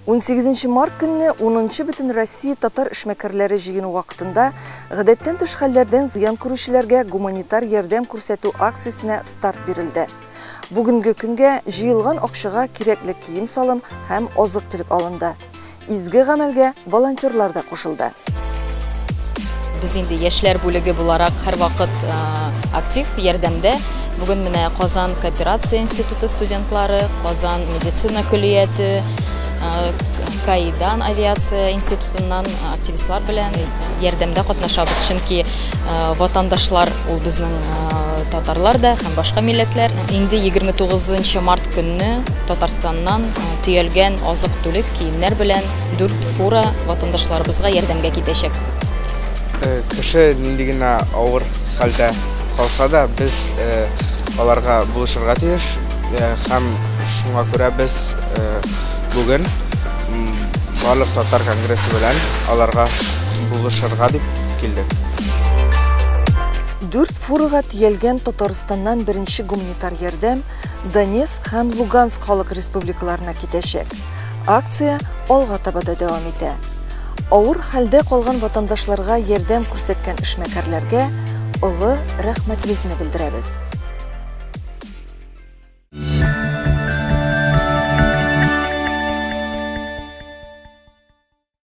18 март көнне 10 Бөтенроссия татар эшмәкәрләре җыены вакытында гадәттән тыш хәлләрдән зыян күрүчеләргә гуманитар ярдәм күрсәтү акциясенә старт бирелде. Бүгенге көнгә җыелган акчага кирәкле кием-салым һәм азык-төлек алынды. Изге гамәлгә волонтерлар да кушылды. Без инде яшьләр бүлеге буларак һәрвакыт актив ярдәмдә. Бүген менә Казан кооперация институты студентлары, Казан медицина көллияте, КАИдан авиация институтыннан активистлар белән ярдәмдә катнашабыз, чөнки ватандашлар ул безнең татарлар да һәм башка милләтләр. Инде 29 март көнне Татарстаннан төялгән азык-түлек, киемнәр белән 4 фура ватандашларыбызга ярдәмгә китәчәк. Кеше нинди генә авыр хәлдә калса да, без аларга булышырга тиеш һәм шуңа күрә без бүген барлык татар конгрессы белән аларга булышырга дип килдек. 4 фурага төялгән Татарстаннан беренче гуманитар ярдәм Донецк һәм Луганск халык республикаларына китәчәк. Акция алга таба да дәвам итә. Авыр хәлдә калган ватандашларга ярдәм күрсәткән эшмәкәрләргә олы рәхмәтебезне белдерәбез.